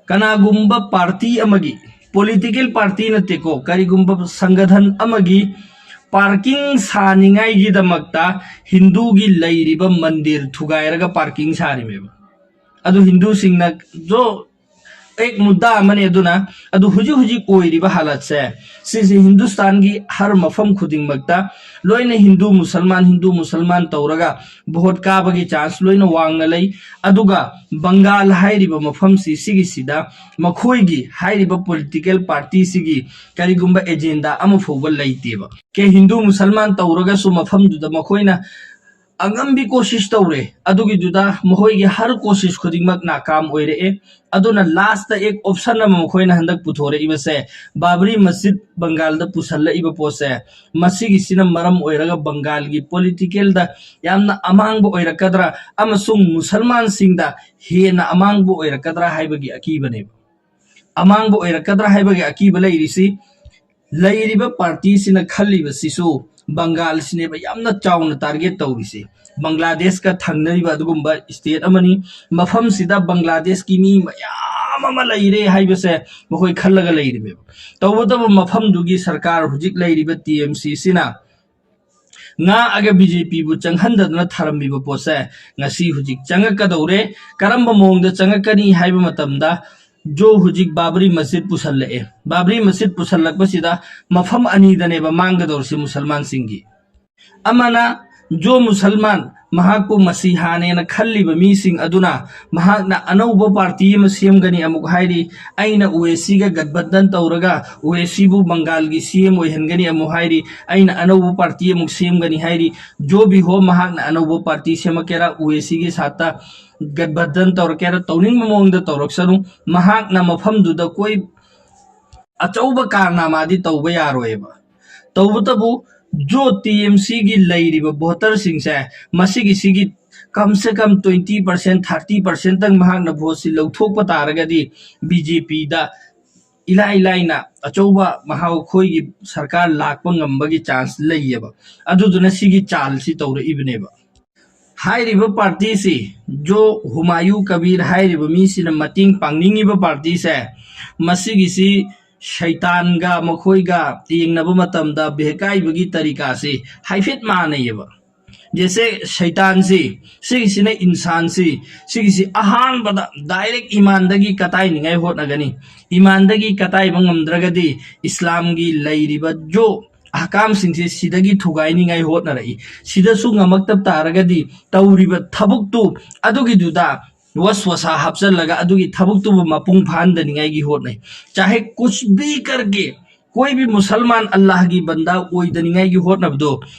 ꯀꯅꯥꯒꯨꯝꯕ ꯄꯥꯔꯇꯤ ꯑꯃꯒꯤ, ꯄꯣꯂꯤꯇꯤꯀꯦꯜ ꯄꯥꯔꯇꯤ ꯅꯠꯇꯦꯀꯣ, ꯀꯔꯤꯒꯨꯝꯕ ꯁꯪꯒꯊꯟ ꯑꯃꯒꯤ ꯄꯥꯔꯀꯤꯡ ꯁꯥꯅꯤꯡꯉꯥꯏꯒꯤꯗꯃꯛꯇ ꯍꯤꯟꯗꯨꯒꯤ ꯂꯩꯔꯤꯕ ꯃꯟꯗꯤꯔ ꯊꯨꯒꯥꯏꯔꯒ ꯄꯥꯔꯀꯤꯡ ꯁꯥꯔꯤꯃꯦꯕ꯫ ꯑꯗꯨ ꯍꯤꯟꯗꯨꯁꯤꯡꯅ ꯖꯣ ꯑꯦꯛ ꯃꯨꯗꯥ ꯑꯃꯅꯤ꯫ ꯑꯗꯨꯅ ꯑꯗꯨ ꯍꯧꯖꯤꯛ ꯍꯧꯖꯤꯛ ꯑꯣꯏꯔꯤꯕ ꯍꯥꯂꯠꯁꯦ, ꯁꯤꯁꯦ ꯍꯤꯟꯗꯨꯁꯇꯥꯟꯒꯤ ꯍꯔ ꯃꯐꯝ ꯈꯨꯗꯤꯡꯃꯛꯇ ꯂꯣꯏꯅ ꯍꯤꯟꯗꯨ ꯃꯨꯁꯜꯃꯥꯟ, ꯍꯤꯟꯗꯨ ꯃꯨꯁꯜꯃꯥꯟ ꯇꯧꯔꯒ ꯚꯣꯠ ꯀꯥꯕꯒꯤ ꯆꯥꯟꯁ ꯂꯣꯏꯅ ꯋꯥꯡꯅ ꯂꯩ꯫ ꯑꯗꯨꯒ ꯕꯪꯒꯥꯜ ꯍꯥꯏꯔꯤꯕ ꯃꯐꯝꯁꯤ, ꯁꯤꯒꯤꯁꯤꯗ ꯃꯈꯣꯏꯒꯤ ꯍꯥꯏꯔꯤꯕ ꯄꯣꯂꯤꯇꯤꯀꯦꯜ ꯄꯥꯔꯇꯤꯁꯤꯒꯤ ꯀꯔꯤꯒꯨꯝꯕ ꯑꯦꯖꯦꯟꯗꯥ ꯑꯃ ꯐꯥꯎꯕ ꯂꯩꯇꯦꯕ꯫ ꯀꯦ ꯍꯤꯟꯗꯨ ꯃꯨꯁꯜꯃꯥꯟ ꯇꯧꯔꯒꯁꯨ ꯃꯐꯝꯗꯨꯗ ꯃꯈꯣꯏꯅ ꯑꯉꯝꯕꯤ ꯀꯣꯁꯤꯁ ꯇꯧꯔꯦ꯫ ꯑꯗꯨꯒꯤꯗꯨꯗ ꯃꯈꯣꯏꯒꯤ ꯍꯔ ꯀꯣꯁꯤꯁ ꯈꯨꯗꯤꯡꯃꯛ ꯅꯥꯀꯥꯝ ꯑꯣꯏꯔꯛꯑꯦ꯫ ꯑꯗꯨꯅ ꯂꯥꯁꯇ ꯑꯦꯛ ꯑꯣꯞꯁꯟ ꯑꯃ ꯃꯈꯣꯏꯅ ꯍꯟꯗꯛ ꯄꯨꯊꯣꯔꯛꯏꯕꯁꯦ, ꯕꯥꯕ꯭ꯔꯤ ꯃꯁꯖꯤꯗ ꯕꯪꯒꯥꯜꯗ ꯄꯨꯁꯜꯂꯛꯏꯕ ꯄꯣꯠꯁꯦ, ꯃꯁꯤꯒꯤꯁꯤꯅ ꯃꯔꯝ ꯑꯣꯏꯔꯒ ꯕꯪꯒꯥꯜꯒꯤ ꯄꯣꯂꯤꯇꯤꯀꯦꯜꯗ ꯌꯥꯝꯅ ꯑꯃꯥꯡꯕ ꯑꯣꯏꯔꯛꯀꯗ꯭ꯔꯥ ꯑꯃꯁꯨꯡ ꯃꯨꯁꯜꯃꯥꯟꯁꯤꯡꯗ ꯍꯦꯟꯅ ꯑꯃꯥꯡꯕ ꯑꯣꯏꯔꯛꯀꯗ꯭ꯔꯥ ꯍꯥꯏꯕꯒꯤ ꯑꯀꯤꯕꯅꯦꯕ꯫ ꯑꯃꯥꯡꯕ ꯑꯣꯏꯔꯛꯀꯗ꯭ꯔꯥ ꯍꯥꯏꯕꯒꯤ ꯑꯀꯤꯕ ꯂꯩꯔꯤꯁꯤ, ꯂꯩꯔꯤꯕ ꯄꯥꯔꯇꯤꯁꯤꯅ ꯈꯜꯂꯤꯕꯁꯤꯁꯨ ꯕꯪꯒꯥꯜꯁꯤꯅꯦꯕ ꯌꯥꯝꯅ ꯆꯥꯎꯅ ꯇꯥꯔꯒꯦꯠ ꯇꯧꯔꯤꯁꯤ꯫ ꯕꯪꯒ꯭ꯂꯥꯗꯦꯁꯀ ꯊꯪꯅꯔꯤꯕ ꯑꯗꯨꯒꯨꯝꯕ ꯁ꯭ꯇꯦꯠ ꯑꯃꯅꯤ꯫ ꯃꯐꯝꯁꯤꯗ ꯕꯪꯒ꯭ꯂꯥꯗꯦꯁꯀꯤ ꯃꯤ ꯃꯌꯥꯝ ꯑꯃ ꯂꯩꯔꯦ ꯍꯥꯏꯕꯁꯦ ꯃꯈꯣꯏ ꯈꯜꯂꯒ ꯂꯩꯔꯤꯃꯦꯕ꯫ ꯇꯧꯕꯇꯕꯨ ꯃꯐꯝꯗꯨꯒꯤ ꯁꯔꯀꯥꯔ ꯍꯧꯖꯤꯛ ꯂꯩꯔꯤꯕ ꯇꯤ ꯑꯦꯝ ꯁꯤꯁꯤꯅ ꯉꯥꯛꯑꯒ ꯕꯤ ꯖꯦ ꯄꯤꯕꯨ ꯆꯪꯍꯟꯗꯗꯅ ꯊꯔꯝꯃꯤꯕ ꯄꯣꯠꯁꯦ ꯉꯁꯤ ꯍꯧꯖꯤꯛ ꯆꯪꯉꯛꯀꯗꯧꯔꯦ꯫ ꯀꯔꯝꯕ ꯃꯑꯣꯡꯗ ꯆꯪꯉꯛꯀꯅꯤ ꯍꯥꯏꯕ ꯃꯇꯝꯗ, ꯖꯣ ꯍꯧꯖꯤꯛ ꯕꯥꯕ꯭ꯔꯤ ꯃꯁꯖꯤꯗ ꯄꯨꯁꯜꯂꯛꯑꯦ꯫ ꯕꯥꯕ꯭ꯔꯤ ꯃꯁꯖꯤꯗ ꯄꯨꯁꯜꯂꯛꯄꯁꯤꯗ ꯃꯐꯝ ꯑꯅꯤꯗꯅꯦꯕ ꯃꯥꯡꯒꯗꯧꯔꯤꯁꯤ ꯃꯨꯁꯜꯃꯥꯟꯁꯤꯡꯒꯤ꯫ ꯑꯃꯅ ꯖꯣ ꯃꯨꯁꯜꯃꯥꯟ, ꯃꯍꯥꯛꯄꯨ ꯃꯁꯤꯍꯥꯅꯦꯅ ꯈꯜꯂꯤꯕ ꯃꯤꯁꯤꯡ ꯑꯗꯨꯅ ꯃꯍꯥꯛꯅ ꯑꯅꯧꯕ ꯄꯥꯔꯇꯤ ꯑꯃ ꯁꯦꯝꯒꯅꯤ ꯑꯃꯨꯛ ꯍꯥꯏꯔꯤ, ꯑꯩꯅ ꯑꯣꯋꯦꯁꯤꯒ ꯒꯠꯕꯟꯗꯟ ꯇꯧꯔꯒ ꯑꯣꯋꯦꯁꯤꯕꯨ ꯕꯪꯒꯥꯜꯒꯤ ꯁꯤ ꯑꯦꯝ ꯑꯣꯏꯍꯟꯒꯅꯤ ꯑꯃꯨꯛ ꯍꯥꯏꯔꯤ, ꯑꯩꯅ ꯑꯅꯧꯕ ꯄꯥꯔꯇꯤ ꯑꯃꯨꯛ ꯁꯦꯝꯒꯅꯤ ꯍꯥꯏꯔꯤ꯫ ꯖꯣ ꯕꯤ ꯍꯣ ꯃꯍꯥꯛꯅ ꯑꯅꯧꯕ ꯄꯥꯔꯇꯤ ꯁꯦꯝꯃꯛꯀꯦꯔꯥ, ꯑꯣꯋꯦꯁꯤꯒꯤ ꯁꯥꯠꯇ ꯒꯠꯕꯟꯗꯟ ꯇꯧꯔꯛꯀꯦꯔꯥ, ꯇꯧꯅꯤꯡꯕ ꯃꯑꯣꯡꯗ ꯇꯧꯔꯛꯁꯅꯨ, ꯃꯍꯥꯛꯅ ꯃꯐꯝꯗꯨꯗ ꯀꯣꯏ ꯑꯆꯧꯕ ꯀꯥꯔꯅꯥꯃꯥꯗꯤ ꯇꯧꯕ ꯌꯥꯔꯣꯏꯕ꯫ ꯇꯧꯕꯇꯕꯨ ꯖꯣ ꯇꯤ ꯑꯦꯝ ꯁꯤꯒꯤ ꯂꯩꯔꯤꯕ ꯚꯣꯇꯔꯁꯤꯡꯁꯦ, ꯃꯁꯤꯒꯤ ꯁꯤꯒꯤ ꯀꯝ ꯁꯦ ꯀꯝ ꯇ꯭ꯋꯦꯟꯇꯤ ꯄꯥꯔꯁꯦꯟ, ꯊꯥꯔꯇꯤ ꯄꯥꯔꯁꯦꯟꯇꯪ ꯃꯍꯥꯛꯅ ꯚꯣꯠꯁꯤ ꯂꯧꯊꯣꯛꯄ ꯇꯥꯔꯒꯗꯤ ꯕꯤ ꯖꯦ ꯄꯤꯗ ꯏꯂꯥꯏ ꯂꯥꯏꯅ ꯑꯆꯧꯕ ꯃꯍꯥꯛ ꯑꯩꯈꯣꯏꯒꯤ ꯁꯔꯀꯥꯔ ꯂꯥꯛꯄ ꯉꯝꯕꯒꯤ ꯆꯥꯟꯁ ꯂꯩꯌꯦꯕ꯫ ꯑꯗꯨꯗꯨꯅ ꯁꯤꯒꯤ ꯆꯥꯜꯁꯤ ꯇꯧꯔꯛꯏꯕꯅꯦꯕ꯫ ꯍꯥꯏꯔꯤꯕ ꯄꯥꯔꯇꯤꯁꯤ, ꯖꯣ ꯍꯨꯃꯥꯌꯨ ꯀꯕꯤꯔ ꯍꯥꯏꯔꯤꯕ ꯃꯤꯁꯤꯅ ꯃꯇꯦꯡ ꯄꯥꯡꯅꯤꯡꯉꯤꯕ ꯄꯥꯔꯇꯤꯁꯦ, ꯃꯁꯤꯒꯤꯁꯤ ꯁꯩꯇꯥꯟꯒ ꯃꯈꯣꯏꯒ ꯌꯦꯡꯅꯕ ꯃꯇꯝꯗ ꯕꯦꯍꯀꯥꯏꯕꯒꯤ ꯇꯔꯤꯀꯥꯁꯤ ꯍꯥꯏꯐꯦꯠ ꯃꯥꯟꯅꯩꯌꯦꯕ꯫ ꯖꯦꯁꯦ ꯁꯩꯇꯥꯟꯁꯤ, ꯁꯤꯒꯤꯁꯤꯅ ꯏꯟꯁꯥꯟꯁꯤ, ꯁꯤꯒꯤꯁꯤ ꯑꯍꯥꯟꯕꯗ ꯗꯥꯏꯔꯦꯛ ꯏꯃꯥꯟꯗꯒꯤ ꯀꯇꯥꯏꯅꯤꯡꯉꯥꯏ ꯍꯣꯠꯅꯒꯅꯤ꯫ ꯏꯃꯥꯟꯗꯒꯤ ꯀꯇꯥꯏꯕ ꯉꯝꯗ꯭ꯔꯒꯗꯤ ꯏꯁꯂꯥꯝꯒꯤ ꯂꯩꯔꯤꯕ ꯖꯣ ꯑꯍꯀꯥꯝꯁꯤꯡꯁꯤ ꯁꯤꯗꯒꯤ ꯊꯨꯒꯥꯏꯅꯤꯡꯉꯥꯏ ꯍꯣꯠꯅꯔꯛꯏ꯫ ꯁꯤꯗꯁꯨ ꯉꯝꯃꯛꯇꯕ ꯇꯥꯔꯒꯗꯤ ꯇꯧꯔꯤꯕ ꯊꯕꯛꯇꯨ ꯑꯗꯨꯒꯤꯗꯨꯗ ꯋꯁꯋꯁꯥ ꯍꯥꯞꯆꯜꯂꯒ ꯑꯗꯨꯒꯤ ꯊꯕꯛꯇꯨꯕꯨ ꯃꯄꯨꯡ ꯐꯥꯍꯟꯗꯅꯤꯡꯉꯥꯏꯒꯤ ꯍꯣꯠꯅꯩ꯫ ꯆꯥꯍꯦ ꯀꯨꯁ ꯚꯤ ꯀꯔꯀꯦ ꯀꯣꯏ ꯚꯤ ꯃꯨꯁꯜꯃꯥꯟ ꯑꯜꯂꯥꯍꯒꯤ ꯕꯟꯗꯥ ꯑꯣꯏꯗꯅꯤꯡꯉꯥꯏꯒꯤ ꯍꯣꯠꯅꯕꯗꯣ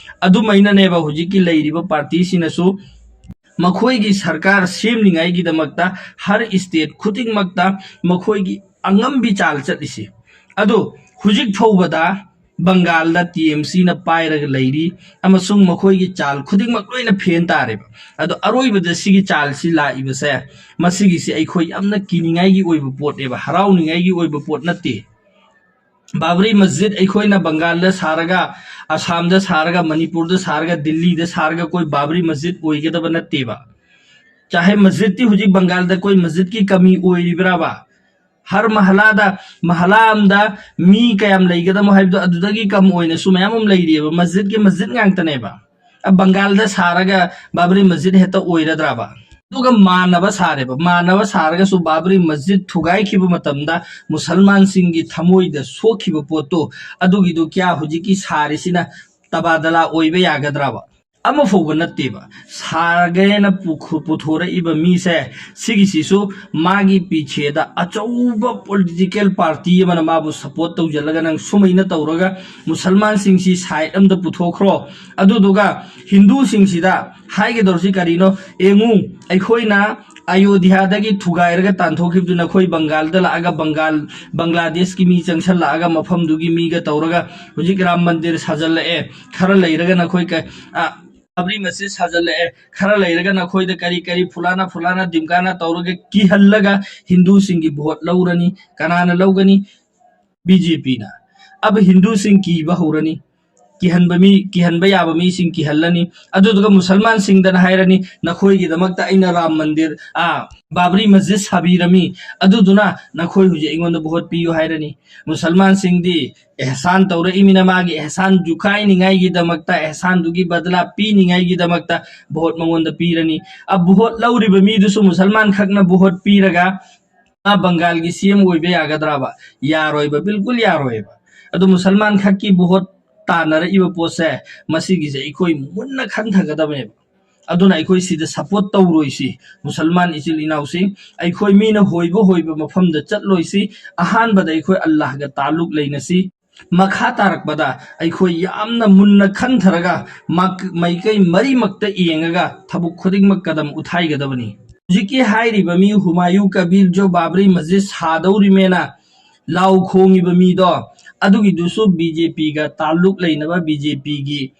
ꯑꯗꯨꯃꯥꯏꯅꯅꯦꯕ ꯍꯧꯖꯤꯛꯀꯤ ꯂꯩꯔꯤꯕ ꯄꯥꯔꯇꯤꯁꯤꯅꯁꯨ ꯃꯈꯣꯏꯒꯤ ꯁꯔꯀꯥꯔ ꯁꯦꯝꯅꯤꯡꯉꯥꯏꯒꯤꯗꯃꯛꯇ ꯍꯔ ꯏꯁꯇꯦꯠ ꯈꯨꯗꯤꯡꯃꯛꯇ ꯃꯈꯣꯏꯒꯤ ꯑꯉꯝꯕꯤ ꯆꯥꯜ ꯆꯠꯂꯤꯁꯤ꯫ ꯑꯗꯣ ꯍꯧꯖꯤꯛ ꯐꯥꯎꯕꯗ ꯕꯪꯒꯥꯜꯗ ꯇꯤ ꯑꯦꯝ ꯁꯤꯅ ꯄꯥꯏꯔꯒ ꯂꯩꯔꯤ ꯑꯃꯁꯨꯡ ꯃꯈꯣꯏꯒꯤ ꯆꯥꯜ ꯈꯨꯗꯤꯡꯃꯛ ꯂꯣꯏꯅ ꯐꯦꯟ ꯇꯥꯔꯦꯕ꯫ ꯑꯗꯣ ꯑꯔꯣꯏꯕꯗ ꯁꯤꯒꯤ ꯆꯥꯜꯁꯤ ꯂꯥꯛꯏꯕꯁꯦ, ꯃꯁꯤꯒꯤꯁꯤ ꯑꯩꯈꯣꯏ ꯌꯥꯝꯅ ꯀꯤꯅꯤꯡꯉꯥꯏꯒꯤ ꯑꯣꯏꯕ ꯄꯣꯠꯅꯦꯕ, ꯍꯔꯥꯎꯅꯤꯡꯉꯥꯏꯒꯤ ꯑꯣꯏꯕ ꯄꯣꯠ ꯅꯠꯇꯦ꯫ ꯕꯥꯕ꯭ꯔꯤ ꯃꯁꯖꯤꯗ ꯑꯩꯈꯣꯏꯅ ꯕꯪꯒꯥꯜꯗ ꯁꯥꯔꯒ, ꯑꯁꯥꯝꯗ ꯁꯥꯔꯒ, ꯃꯅꯤꯄꯨꯔꯗ ꯁꯥꯔꯒ, ꯗꯤꯜꯂꯤꯗ ꯁꯥꯔꯒ ꯀꯣꯏ ꯕꯥꯕ꯭ꯔꯤ ꯃꯁꯖꯤꯗ ꯑꯣꯏꯒꯗꯕ ꯅꯠꯇꯦꯕ꯫ ꯆꯥꯍꯦ ꯃꯁꯖꯤꯗꯇꯤ ꯍꯧꯖꯤꯛ ꯕꯪꯒꯥꯜꯗ ꯀꯣꯏ ꯃꯁꯖꯤꯗꯀꯤ ꯀꯃꯤ ꯑꯣꯏꯔꯤꯕ꯭ꯔꯥꯕ? ꯍꯔ ꯃꯍꯜꯂꯥꯗ, ꯃꯍꯜꯂꯥ ꯑꯃꯗ ꯃꯤ ꯀꯌꯥꯝ ꯂꯩꯒꯗꯕꯅꯣ ꯍꯥꯏꯕꯗꯣ ꯑꯗꯨꯗꯒꯤ ꯀꯝ ꯑꯣꯏꯅꯁꯨ ꯃꯌꯥꯝ ꯑꯃ ꯂꯩꯔꯤꯑꯕ, ꯃꯁꯖꯤꯗꯀꯤ ꯃꯁꯖꯤꯗ ꯉꯥꯛꯇꯅꯦꯕ꯫ ꯑ, ꯕꯪꯒꯥꯜꯗ ꯁꯥꯔꯒ ꯕꯥꯕ꯭ꯔꯤ ꯃꯁꯖꯤꯗ ꯍꯦꯛꯇ ꯑꯣꯏꯔꯗ꯭ꯔꯕ? ꯑꯗꯨꯒ ꯃꯥꯟꯅꯕ ꯁꯥꯔꯦꯕ꯫ ꯃꯥꯟꯅꯕ ꯁꯥꯔꯒꯁꯨ ꯕꯥꯕ꯭ꯔꯤ ꯃꯁꯖꯤꯗ ꯊꯨꯒꯥꯏꯈꯤꯕ ꯃꯇꯝꯗ ꯃꯨꯁꯜꯃꯥꯟꯁꯤꯡꯒꯤ ꯊꯃꯣꯏꯗ ꯁꯣꯛꯈꯤꯕ ꯄꯣꯠꯇꯣ, ꯑꯗꯨꯒꯤꯗꯣ ꯀꯌꯥ ꯍꯧꯖꯤꯛꯀꯤ ꯁꯥꯔꯤꯁꯤꯅ ꯇꯕꯥꯗꯂꯥ ꯑꯣꯏꯕ ꯌꯥꯒꯗ꯭ꯔꯕ? ꯑꯃ ꯐꯥꯎꯕ ꯅꯠꯇꯦꯕ꯫ ꯁꯥꯔꯒꯦꯅ ꯄꯨꯈ-, ꯄꯨꯊꯣꯔꯛꯏꯕ ꯃꯤꯁꯦ, ꯁꯤꯒꯤꯁꯤꯁꯨ ꯃꯥꯒꯤ ꯄꯤꯁꯦꯗ ꯑꯆꯧꯕ ꯄꯣꯂꯤꯇꯤꯀꯦꯜ ꯄꯥꯔꯇꯤ ꯑꯃꯅ ꯃꯥꯕꯨ ꯁꯄꯣꯔꯠ ꯇꯧꯁꯤꯜꯂꯒ, "ꯅꯪ ꯁꯨꯃꯥꯏꯅ ꯇꯧꯔꯒ ꯃꯨꯁꯜꯃꯥꯟꯁꯤꯡꯁꯤ ꯁꯥꯏꯠ ꯑꯃꯗ ꯄꯨꯊꯣꯛꯈ꯭ꯔꯣ", ꯑꯗꯨꯗꯨꯒ ꯍꯤꯟꯗꯨꯁꯤꯡꯁꯤꯗ ꯍꯥꯏꯒꯗꯧꯔꯤꯁꯤ ꯀꯔꯤꯅꯣ? ꯌꯦꯡꯉꯨ, ꯑꯩꯈꯣꯏꯅ ꯑꯌꯣꯙ꯭ꯌꯥꯗꯒꯤ ꯊꯨꯒꯥꯏꯔꯒ ꯇꯥꯟꯊꯣꯛꯈꯤꯕꯗꯨ ꯅꯈꯣꯏ ꯕꯪꯒꯥꯜꯗ ꯂꯥꯛꯑꯒ ꯕꯪꯒꯥꯜ, ꯕꯪꯒ꯭ꯂꯥꯗꯦꯁꯀꯤ ꯃꯤ ꯆꯪꯁꯜꯂꯛꯑꯒ ꯃꯐꯝꯗꯨꯒꯤ ꯃꯤꯒ ꯇꯧꯔꯒ ꯍꯧꯖꯤꯛ ꯔꯥꯝ ꯃꯟꯗꯤꯔ ꯁꯥꯖꯜꯂꯛꯑꯦ, ꯈꯔ ꯂꯩꯔꯒ ꯅꯈꯣꯏ ꯀ-, ꯑ, ꯕꯥꯕ꯭ꯔꯤ ꯃꯁꯖꯤꯗ ꯁꯥꯖꯜꯂꯛꯑꯦ, ꯈꯔ ꯂꯩꯔꯒ ꯅꯈꯣꯏꯗ ꯀꯔꯤ ꯀꯔꯤ ꯐꯨꯂꯥꯅ ꯐꯨꯂꯥꯅ ꯗꯤꯝꯀꯥꯅ ꯇꯧꯔꯒ ꯀꯤꯍꯜꯂꯒ ꯍꯤꯟꯗꯨꯁꯤꯡꯒꯤ ꯚꯣꯠ ꯂꯧꯔꯅꯤ꯫ ꯀꯅꯥꯅ ꯂꯧꯒꯅꯤ? ꯕꯤ ꯖꯦ ꯄꯤꯅ꯫ ꯑꯕ ꯍꯤꯟꯗꯨꯁꯤꯡ ꯀꯤꯕ ꯍꯧꯔꯅꯤ꯫ ꯀꯤꯍꯟꯕ ꯃꯤ, ꯀꯤꯍꯟꯕ ꯌꯥꯕ ꯃꯤꯁꯤꯡ ꯀꯤꯍꯜꯂꯅꯤ꯫ ꯑꯗꯨꯗꯨꯒ ꯃꯨꯁꯜꯃꯥꯟꯁꯤꯡꯗꯅ ꯍꯥꯏꯔꯅꯤ, "ꯅꯈꯣꯏꯒꯤꯗꯃꯛꯇ ꯑꯩꯅ ꯔꯥꯝ ꯃꯟꯗꯤꯔ, ꯑꯥ, ꯕꯥꯕ꯭ꯔꯤ ꯃꯁꯖꯤꯗ ꯁꯥꯕꯤꯔꯝꯃꯤ, ꯑꯗꯨꯗꯨꯅ ꯅꯈꯣꯏ ꯍꯧꯖꯤꯛ ꯑꯩꯉꯣꯟꯗ ꯚꯣꯠ ꯄꯤꯌꯨ" ꯍꯥꯏꯔꯅꯤ꯫ ꯃꯨꯁꯜꯃꯥꯟꯁꯤꯡꯗꯤ ꯑꯦꯍꯁꯥꯟ ꯇꯧꯔꯛꯏꯃꯤꯅ ꯃꯥꯒꯤ ꯑꯦꯍꯁꯥꯟ ꯖꯨꯈꯥꯏꯅꯤꯡꯉꯥꯏꯒꯤꯗꯃꯛꯇ, ꯑꯦꯍꯁꯥꯟꯗꯨꯒꯤ ꯕꯗꯂꯥ ꯄꯤꯅꯤꯡꯉꯥꯏꯒꯤꯗꯃꯛꯇ ꯚꯣꯠ ꯃꯉꯣꯟꯗ ꯄꯤꯔꯅꯤ꯫ ꯑ, ꯚꯣꯠ ꯂꯧꯔꯤꯕ ꯃꯤꯗꯨꯁꯨ ꯃꯨꯁꯜꯃꯥꯟ ꯈꯛꯅ ꯚꯣꯠ ꯄꯤꯔꯒ ꯃꯥ ꯕꯪꯒꯥꯜꯒꯤ ꯁꯤ ꯑꯦꯝ ꯑꯣꯏꯕ ꯌꯥꯒꯗ꯭ꯔꯕ? ꯌꯥꯔꯣꯏꯕ, ꯕꯤꯜꯀꯨꯜ ꯌꯥꯔꯣꯏꯕ꯫ ꯑꯗꯨ ꯃꯨꯁꯜꯃꯥꯟ ꯈꯛꯀꯤ ꯚꯣꯠ ꯇꯥꯟꯅꯔꯛꯏꯕ ꯄꯣꯠꯁꯦ, ꯃꯁꯤꯒꯤꯁꯦ ꯑꯩꯈꯣꯏ ꯃꯨꯟꯅ ꯈꯟꯊꯒꯗꯕꯅꯦꯕ꯫ ꯑꯗꯨꯅ ꯑꯩꯈꯣꯏ ꯁꯤꯗ ꯁꯞꯄꯣꯔꯠ ꯇꯧꯔꯣꯏꯁꯤ, ꯃꯨꯁꯜꯃꯥꯟ ꯏꯆꯤꯜ ꯏꯅꯥꯎꯁꯤ꯫ ꯑꯩꯈꯣꯏ ꯃꯤꯅ ꯍꯣꯏꯕ ꯍꯣꯏꯕ ꯃꯐꯝꯗ ꯆꯠꯂꯣꯏꯁꯤ꯫ ꯑꯍꯥꯟꯕꯗ ꯑꯩꯈꯣꯏ ꯑꯜꯂꯥꯍꯒ ꯇꯥꯂꯨꯛ ꯂꯩꯅꯁꯤ꯫ ꯃꯈꯥ ꯇꯥꯔꯛꯄꯗ ꯑꯩꯈꯣꯏ ꯌꯥꯝꯅ ꯃꯨꯟꯅ ꯈꯟꯊꯔꯒ ꯃꯥꯏꯀꯩ ꯃꯔꯤꯃꯛꯇ ꯌꯦꯡꯉꯒ ꯊꯕꯛ ꯈꯨꯗꯤꯡꯃꯛ ꯀꯗꯝ ꯎꯊꯥꯏꯒꯗꯕꯅꯤ꯫ ꯍꯧꯖꯤꯛꯀꯤ ꯍꯥꯏꯔꯤꯕ ꯃꯤ ꯍꯨꯃꯥꯌꯨ ꯀꯕꯤꯔ ꯖꯣ ꯕꯥꯕ꯭ꯔꯤ ꯃꯁꯖꯤꯗ ꯁꯥꯗꯧꯔꯤꯃꯦꯅ ꯂꯥꯎ ꯈꯣꯡꯉꯤꯕ ꯃꯤꯗꯣ, ꯑꯗꯨꯒꯤꯗꯨꯁꯨ ꯕꯤ ꯖꯦ ꯄꯤꯒ ꯇꯥꯂꯨꯛ ꯂꯩꯅꯕ ꯕꯤ ꯖꯦ ꯄꯤꯒꯤ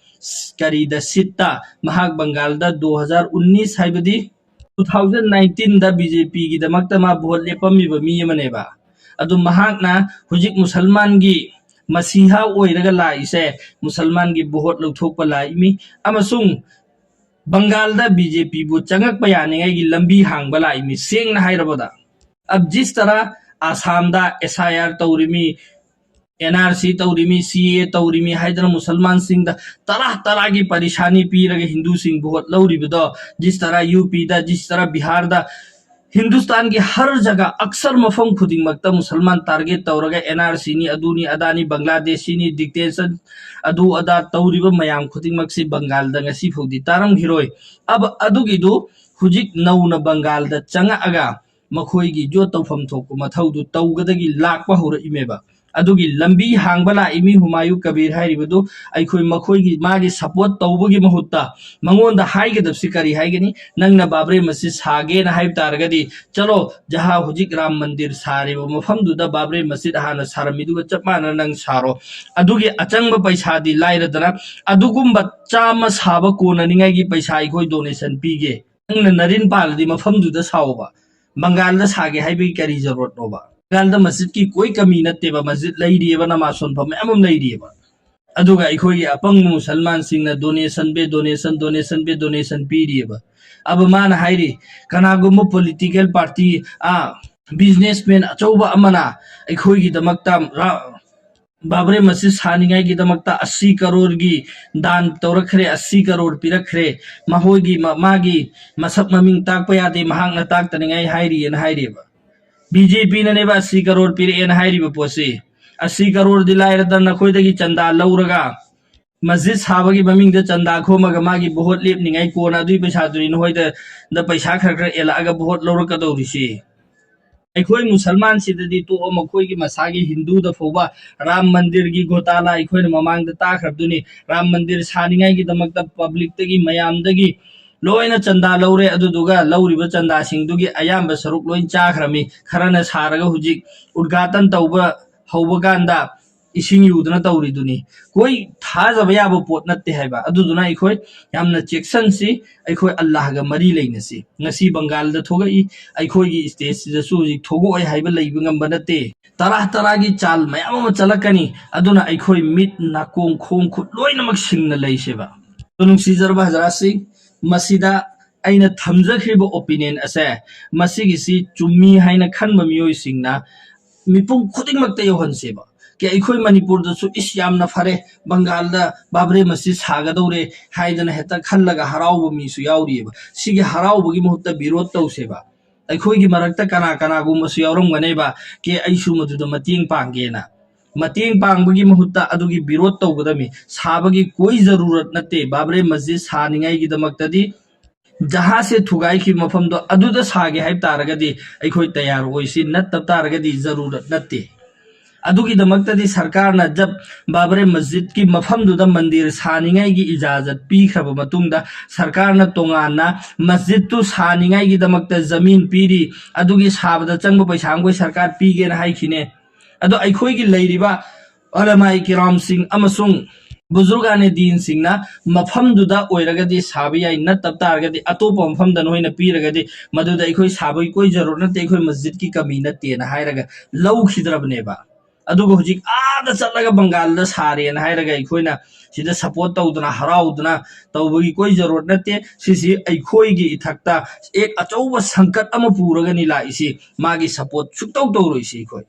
ꯀꯔꯤꯗ ꯁꯤꯠꯇ ꯃꯍꯥꯛ ꯕꯪꯒꯥꯜꯗ ꯗꯣ ꯍꯖꯥꯔ ꯎꯟꯅꯤꯁ ꯍꯥꯏꯕꯗꯤ ꯇꯨ ꯊꯥꯎꯖꯟ ꯅꯥꯏꯟꯇꯤꯟꯗ ꯕꯤ ꯖꯦ ꯄꯤꯒꯤꯗꯃꯛꯇ ꯃꯥ ꯚꯣꯠ ꯂꯦꯞꯄꯝꯃꯤꯕ ꯃꯤ ꯑꯃꯅꯦꯕ꯫ ꯑꯗꯨ ꯃꯍꯥꯛꯅ ꯍꯧꯖꯤꯛ ꯃꯨꯁꯜꯃꯥꯟꯒꯤ ꯃꯁꯤꯍꯥ ꯑꯣꯏꯔꯒ ꯂꯥꯛꯏꯁꯦ, ꯃꯨꯁꯜꯃꯥꯟꯒꯤ ꯚꯣꯠ ꯂꯧꯊꯣꯛꯄ ꯂꯥꯛꯏꯃꯤ ꯑꯃꯁꯨꯡ ꯕꯪꯒꯥꯜꯗ ꯕꯤ ꯖꯦ ꯄꯤꯕꯨ ꯆꯪꯉꯛꯄ ꯌꯥꯅꯤꯡꯉꯥꯏꯒꯤ ꯂꯝꯕꯤ ꯍꯥꯡꯕ ꯂꯥꯛꯏꯃꯤ, ꯁꯦꯡꯅ ꯍꯥꯏꯔꯕꯗ꯫ ꯑꯕ ꯖꯤꯁ ꯇꯔꯥ ꯑꯁꯥꯝꯗ ꯑꯦꯁ ꯑꯥꯏ ꯑꯥꯔ ꯇꯧꯔꯤꯃꯤ, ꯑꯦꯟ ꯑꯥꯔ ꯁꯤ ꯇꯧꯔꯤꯃꯤ, ꯁꯤ ꯑꯦ ꯇꯧꯔꯤꯃꯤ ꯍꯥꯏꯗꯅ ꯃꯨꯁꯜꯃꯥꯟꯁꯤꯡꯗ ꯇꯔꯥ ꯇꯔꯥꯒꯤ ꯄꯔꯤꯁꯥꯅꯤ ꯄꯤꯔꯒ ꯍꯤꯟꯗꯨꯁꯤꯡ ꯚꯣꯠ ꯂꯧꯔꯤꯕꯗꯣ, ꯖꯤꯁ ꯇꯔꯥ ꯌꯨ ꯄꯤꯗ, ꯖꯤꯁ ꯇꯔꯥ ꯕꯤꯍꯥꯔꯗ, ꯍꯤꯟꯗꯨꯁꯇꯥꯟꯒꯤ ꯍꯔ ꯖꯒꯥ, ꯑꯛꯁꯔ ꯃꯐꯝ ꯈꯨꯗꯤꯡꯃꯛꯇ ꯃꯨꯁꯜꯃꯥꯟ ꯇꯥꯔꯒꯦꯠ ꯇꯧꯔꯒ ꯑꯦꯟ ꯑꯥꯔ ꯁꯤꯅꯤ, ꯑꯗꯨꯅꯤ ꯑꯗꯥꯅꯤ, ꯕꯪꯒ꯭ꯂꯥꯗꯦꯁꯤꯅꯤ, ꯗꯤꯛꯇꯦꯁꯟ, ꯑꯗꯨ ꯑꯗꯥ ꯇꯧꯔꯤꯕ ꯃꯌꯥꯝ ꯈꯨꯗꯤꯡꯃꯛꯁꯤ ꯕꯪꯒꯥꯜꯗ ꯉꯁꯤ ꯐꯥꯎꯗꯤ ꯇꯥꯔꯝꯈꯤꯔꯣꯏ꯫ ꯑꯕ-, ꯑꯗꯨꯒꯤꯗꯨ ꯍꯧꯖꯤꯛ ꯅꯧꯅ ꯕꯪꯒꯥꯜꯗ ꯆꯪꯉꯛꯑꯒ ꯃꯈꯣꯏꯒꯤ ꯌꯣꯠ ꯇꯧꯐꯝ ꯊꯣꯛꯄ ꯃꯊꯧꯗꯨ ꯇꯧꯒꯗꯒꯤ ꯂꯥꯛꯄ ꯍꯧꯔꯛꯏꯃꯦꯕ꯫ ꯑꯗꯨꯒꯤ ꯂꯝꯕꯤ ꯍꯥꯡꯕ ꯂꯥꯛꯏ ꯃꯤ ꯍꯨꯃꯥꯌꯨ ꯀꯕꯤꯔ ꯍꯥꯏꯔꯤꯕꯗꯨ ꯑꯩꯈꯣꯏ ꯃꯈꯣꯏꯒꯤ, ꯃꯥꯒꯤ ꯁꯞꯄꯣꯔꯠ ꯇꯧꯕꯒꯤ ꯃꯍꯨꯠꯇ ꯃꯉꯣꯟꯗ ꯍꯥꯏꯒꯗꯕꯁꯤ ꯀꯔꯤ ꯍꯥꯏꯒꯅꯤ? ꯅꯪꯅ ꯕꯥꯕ꯭ꯔꯤ ꯃꯁꯖꯤꯗ ꯁꯥꯒꯦꯅ ꯍꯥꯏꯕ ꯇꯥꯔꯒꯗꯤ, ꯆꯠꯂꯣ, ꯖꯍꯥ ꯍꯧꯖꯤꯛ ꯔꯥꯝ ꯃꯟꯗꯤꯔ ꯁꯥꯔꯤꯕ ꯃꯐꯝꯗꯨꯗ ꯕꯥꯕ꯭ꯔꯤ ꯃꯁꯖꯤꯗ ꯍꯥꯟꯅ ꯁꯥꯔꯝꯃꯤꯗꯨꯒ ꯆꯞ ꯃꯥꯟꯅꯅ ꯅꯪ ꯁꯥꯔꯣ꯫ ꯑꯗꯨꯒꯤ ꯑꯆꯪꯕ ꯄꯩꯁꯥꯗꯤ ꯂꯥꯏꯔꯗꯅ, ꯑꯗꯨꯒꯨꯝꯕ ꯆꯥꯝꯃ ꯁꯥꯕ ꯀꯣꯟꯅꯅꯤꯡꯉꯥꯏꯒꯤ ꯄꯩꯁꯥ ꯑꯩꯈꯣꯏ ꯗꯣꯅꯦꯁꯟ ꯄꯤꯒꯦ꯫ ꯅꯪꯅ ꯅꯔꯤꯟ ꯄꯥꯜꯂꯗꯤ ꯃꯐꯝꯗꯨꯗ ꯁꯥꯎꯕ꯫ ꯕꯪꯒꯥꯜꯗ ꯁꯥꯒꯦ ꯍꯥꯏꯕꯒꯤ ꯀꯔꯤ ꯖꯔꯨꯔꯠꯅꯣꯕ? ꯕꯪꯒꯥꯜꯗ ꯃꯁꯖꯤꯗꯀꯤ ꯀꯣꯏ ꯀꯃꯤ ꯅꯠꯇꯦꯕ, ꯃꯁꯖꯤꯗ ꯂꯩꯔꯤꯑꯕ, ꯅꯃꯥꯖ ꯁꯣꯟꯐꯝ ꯃꯌꯥꯝ ꯑꯃ ꯂꯩꯔꯤꯑꯕ꯫ ꯑꯗꯨꯒ ꯑꯩꯈꯣꯏꯒꯤ ꯑꯄꯪꯕ ꯃꯨꯁꯜꯃꯥꯟꯁꯤꯡꯅ donation ꯄꯦ, donation, donation ꯄꯦ, donation ꯄꯤꯔꯤꯑꯕ꯫ ꯑꯕ ꯃꯥꯅ ꯍꯥꯏꯔꯤ, ꯀꯅꯥꯒꯨꯝꯕ political party, ꯑꯥ, businessman ꯑꯆꯧꯕ ꯑꯃꯅ ꯑꯩꯈꯣꯏꯒꯤꯗꯃꯛꯇ ꯔꯥ-, ꯕꯥꯕ꯭ꯔꯦ ꯃꯁꯖꯤꯗ ꯁꯥꯅꯤꯡꯉꯥꯏꯒꯤꯗꯃꯛꯇ ꯑꯁꯤ ꯀꯔꯣꯔꯒꯤ ꯗꯥꯟ ꯇꯧꯔꯛꯈ꯭ꯔꯦ, ꯑꯁꯤ ꯀꯔꯣꯔ ꯄꯤꯔꯛꯈ꯭ꯔꯦ, ꯃꯈꯣꯏꯒꯤ ꯃ-, ꯃꯥꯒꯤ ꯃꯁꯛ ꯃꯃꯤꯡ ꯇꯥꯛꯄ ꯌꯥꯗꯦ, ꯃꯍꯥꯛꯅ ꯇꯥꯛꯇꯅꯤꯡꯉꯥꯏ ꯍꯥꯏꯔꯤꯑꯅ ꯍꯥꯏꯔꯤꯑꯕ꯫ ꯕꯤ ꯖꯦ ꯄꯤꯅꯅꯦꯕ ꯑꯁꯤ ꯀꯔꯣꯔ ꯄꯤꯔꯛꯑꯦꯅ ꯍꯥꯏꯔꯤꯕ ꯄꯣꯠꯁꯤ꯫ ꯑꯁꯤ ꯀꯔꯣꯔꯗꯤ ꯂꯥꯏꯔꯗꯅ ꯅꯈꯣꯏꯗꯒꯤ ꯆꯟꯗꯥ ꯂꯧꯔꯒ ꯃꯁꯖꯤꯗ ꯁꯥꯕꯒꯤ ꯃꯃꯤꯡꯗ ꯆꯟꯗꯥ ꯈꯣꯝꯃꯒ ꯃꯥꯒꯤ ꯚꯣꯠ ꯂꯦꯞꯅꯤꯡꯉꯥꯏ ꯀꯣꯟꯅ ꯑꯗꯨꯒꯤ ꯄꯩꯁꯥꯗꯨꯅꯤ ꯅꯈꯣꯏꯗ ꯗ ꯄꯩꯁꯥ ꯈꯔ ꯈꯔ ꯑꯦꯜꯂꯛꯑꯒ ꯚꯣꯠ ꯂꯧꯔꯛꯀꯗꯧꯔꯤꯁꯤ꯫ ꯑꯩꯈꯣꯏ ꯃꯨꯁꯜꯃꯥꯟꯁꯤꯗꯗꯤ ꯇꯣꯛꯑꯣ, ꯃꯈꯣꯏꯒꯤ ꯃꯁꯥꯒꯤ ꯍꯤꯟꯗꯨꯗ ꯐꯥꯎꯕ ꯔꯥꯝ ꯃꯟꯗꯤꯔꯒꯤ ꯒꯣꯇꯥꯂꯥ ꯑꯩꯈꯣꯏꯅ ꯃꯃꯥꯡꯗ ꯇꯥꯈ꯭ꯔꯕꯗꯨꯅꯤ꯫ ꯔꯥꯝ ꯃꯟꯗꯤꯔ ꯁꯥꯅꯤꯡꯉꯥꯏꯒꯤꯗꯃꯛꯇ ꯄꯕ꯭ꯂꯤꯛꯇꯒꯤ, ꯃꯌꯥꯝꯗꯒꯤ ꯂꯣꯏꯅ ꯆꯟꯗꯥ ꯂꯧꯔꯦ꯫ ꯑꯗꯨꯗꯨꯒ ꯂꯧꯔꯤꯕ ꯆꯟꯗꯥꯁꯤꯡꯗꯨꯒꯤ ꯑꯌꯥꯝꯕ ꯁꯔꯨꯛ ꯂꯣꯏ ꯆꯥꯈ꯭ꯔꯃꯤ꯫ ꯈꯔꯅ ꯁꯥꯔꯒ ꯍꯧꯖꯤꯛ ꯎꯗ꯭ꯘꯥꯇꯟ ꯇꯧꯕ ꯍꯧꯕ ꯀꯥꯟꯗ ꯏꯁꯤꯡ ꯌꯨꯗꯅ ꯇꯧꯔꯤꯗꯨꯅꯤ꯫ ꯀꯣꯏ ꯊꯥꯖꯕ ꯌꯥꯕ ꯄꯣꯠ ꯅꯠꯇꯦ ꯍꯥꯏꯕ꯫ ꯑꯗꯨꯗꯨꯅ ꯑꯩꯈꯣꯏ ꯌꯥꯝꯅ ꯆꯦꯛꯁꯟꯁꯤ, ꯑꯩꯈꯣꯏ ꯑꯜꯂꯥꯍꯒ ꯃꯔꯤ ꯂꯩꯅꯁꯤ꯫ ꯉꯁꯤ ꯕꯪꯒꯥꯜꯗ ꯊꯣꯛꯂꯛꯏ, ꯑꯩꯈꯣꯏꯒꯤ ꯁ꯭ꯇꯦꯠꯁꯤꯗꯁꯨ ꯍꯧꯖꯤꯛ ꯊꯣꯛꯂꯛꯑꯣꯏ ꯍꯥꯏꯕ ꯂꯩꯕ ꯉꯝꯕ ꯅꯠꯇꯦ꯫ ꯇꯔꯥ ꯇꯔꯥꯒꯤ ꯆꯥꯜ ꯃꯌꯥꯝ ꯑꯃ ꯆꯠꯂꯛꯀꯅꯤ꯫ ꯑꯗꯨꯅ ꯑꯩꯈꯣꯏ ꯃꯤꯠ, ꯅꯥꯀꯣꯡ, ꯈꯣꯡ, ꯈꯨꯠ ꯂꯣꯏꯅꯃꯛ ꯁꯤꯡꯅ ꯂꯩꯁꯦꯕ꯫ ꯑꯗꯣ ꯅꯨꯡꯁꯤꯖꯔꯕ ꯍꯖꯔꯥꯠꯁꯤꯡ, ꯃꯁꯤꯗ ꯑꯩꯅ ꯊꯝꯖꯈ꯭ꯔꯤꯕ opinion ꯑꯁꯦ, ꯃꯁꯤꯒꯤꯁꯤ ꯆꯨꯝꯃꯤ ꯍꯥꯏꯅ ꯈꯟꯕ ꯃꯤꯑꯣꯏꯁꯤꯡꯅ ꯃꯤꯄꯨꯝ ꯈꯨꯗꯤꯡꯃꯛꯇ ꯌꯧꯍꯟꯁꯦꯕ꯫ ꯀꯦ ꯑꯩꯈꯣꯏ ꯃꯅꯤꯄꯨꯔꯗꯁꯨ, "ꯏꯁ, ꯌꯥꯝꯅ ꯐꯔꯦ, ꯕꯪꯒꯥꯜꯗ ꯕꯥꯕ꯭ꯔꯦ ꯃꯁꯖꯤꯗ ꯁꯥꯒꯗꯧꯔꯦ" ꯍꯥꯏꯗꯅ ꯍꯦꯛꯇ ꯈꯜꯂꯒ ꯍꯔꯥꯎꯕ ꯃꯤꯁꯨ ꯌꯥꯎꯔꯤꯑꯕ꯫ ꯁꯤꯒꯤ ꯍꯔꯥꯎꯕꯒꯤ ꯃꯍꯨꯠꯇ ꯕꯤꯔꯣꯙ ꯇꯧꯁꯦꯕ꯫ ꯑꯩꯈꯣꯏꯒꯤ ꯃꯔꯛꯇ ꯀꯅꯥ ꯀꯅꯥꯒꯨꯝꯕꯁꯨ ꯌꯥꯎꯔꯝꯒꯅꯦꯕ, "ꯀꯦ, ꯑꯩꯁꯨ ꯃꯗꯨꯗ ꯃꯇꯦꯡ ꯄꯥꯡꯒꯦꯅ"꯫ ꯃꯇꯦꯡ ꯄꯥꯡꯕꯒꯤ ꯃꯍꯨꯠꯇ ꯑꯗꯨꯒꯤ ꯕꯤꯔꯣꯙ ꯇꯧꯒꯗꯕꯅꯤ꯫ ꯁꯥꯕꯒꯤ ꯀꯣꯏ ꯖꯔꯨꯔꯠ ꯅꯠꯇꯦ꯫ ꯕꯥꯕ꯭ꯔꯦ ꯃꯁꯖꯤꯗ ꯁꯥꯅꯤꯡꯉꯥꯏꯒꯤꯗꯃꯛꯇꯗꯤ ꯖꯍꯥꯖꯁꯦ ꯊꯨꯒꯥꯏꯈꯤꯕ ꯃꯐꯝꯗꯣ ꯑꯗꯨꯗ ꯁꯥꯒꯦ ꯍꯥꯏꯕ ꯇꯥꯔꯒꯗꯤ ꯑꯩꯈꯣꯏ ꯇꯌꯥꯔ ꯑꯣꯏꯁꯤ, ꯅꯠꯇꯕ ꯇꯥꯔꯒꯗꯤ ꯖꯔꯨꯔꯠ ꯅꯠꯇꯦ꯫ ꯑꯗꯨꯒꯤꯗꯃꯛꯇꯗꯤ ꯁꯔꯀꯥꯔꯅ ꯖꯕ ꯕꯥꯕ꯭ꯔꯦ ꯃꯁꯖꯤꯗꯀꯤ ꯃꯐꯝꯗꯨꯗ ꯃꯟꯗꯤꯔ ꯁꯥꯅꯤꯡꯉꯥꯏꯒꯤ ꯏꯖꯥꯖꯠ ꯄꯤꯈ꯭ꯔꯕ ꯃꯇꯨꯡꯗ, ꯁꯔꯀꯥꯔꯅ ꯇꯣꯉꯥꯟꯅ ꯃꯁꯖꯤꯗꯇꯨ ꯁꯥꯅꯤꯡꯉꯥꯏꯒꯤꯗꯃꯛꯇ ꯖꯃꯤꯟ ꯄꯤꯔꯤ, ꯑꯗꯨꯒꯤ ꯁꯥꯕꯗ ꯆꯪꯕ ꯄꯩꯁꯥ ꯑꯃꯈꯣꯏ ꯁꯔꯀꯥꯔ ꯄꯤꯒꯦꯅ ꯍꯥꯏꯈꯤꯅꯦ꯫ ꯑꯗꯣ ꯑꯩꯈꯣꯏꯒꯤ ꯂꯩꯔꯤꯕ ꯎꯂꯃꯥꯏ ꯀꯤꯔꯥꯝꯁꯤꯡ ꯑꯃꯁꯨꯡ ꯕꯨꯖꯨꯔꯒꯥꯅꯦ ꯗꯤꯟꯁꯤꯡꯅ ꯃꯐꯝꯗꯨꯗ ꯑꯣꯏꯔꯒꯗꯤ ꯁꯥꯕ ꯌꯥꯏ, ꯅꯠꯇꯕ ꯇꯥꯔꯒꯗꯤ ꯑꯇꯣꯞꯄ ꯃꯐꯝꯗ ꯅꯣꯏꯅ ꯄꯤꯔꯒꯗꯤ ꯃꯗꯨꯗ ꯑꯩꯈꯣꯏ ꯁꯥꯕꯒꯤ ꯀꯣꯏ ꯖꯔꯨꯔꯠ ꯅꯠꯇꯦ, ꯑꯩꯈꯣꯏ ꯃꯁꯖꯤꯗꯀꯤ ꯀꯃꯤ ꯅꯠꯇꯦꯅ ꯍꯥꯏꯔꯒ ꯂꯧꯈꯤꯗ꯭ꯔꯕꯅꯦꯕ꯫ ꯑꯗꯨꯒ ꯍꯧꯖꯤꯛ ꯑꯥꯗ ꯆꯠꯂꯒ ꯕꯪꯒꯥꯜꯗ ꯁꯥꯔꯦꯅ ꯍꯥꯏꯔꯒ ꯑꯩꯈꯣꯏꯅ ꯁꯤꯗ ꯁꯄꯣꯔꯠ ꯇꯧꯗꯅ ꯍꯔꯥꯎꯗꯅ ꯇꯧꯕꯒꯤ ꯀꯣꯏ ꯖꯔꯨꯔꯠ ꯅꯠꯇꯦ꯫ ꯁꯤꯁꯤ ꯑꯩꯈꯣꯏꯒꯤ ꯏꯊꯛꯇ ꯑꯦꯛ ꯑꯆꯧꯕ ꯁꯪꯀꯠ ꯑꯃ ꯄꯨꯔꯒꯅꯤ ꯂꯥꯛꯏꯁꯤ꯫ ꯃꯥꯒꯤ ꯁꯄꯣꯔꯠ ꯁꯨꯛꯇꯧ ꯇꯧꯔꯣꯏꯁꯤ ꯑꯩꯈꯣꯏ꯫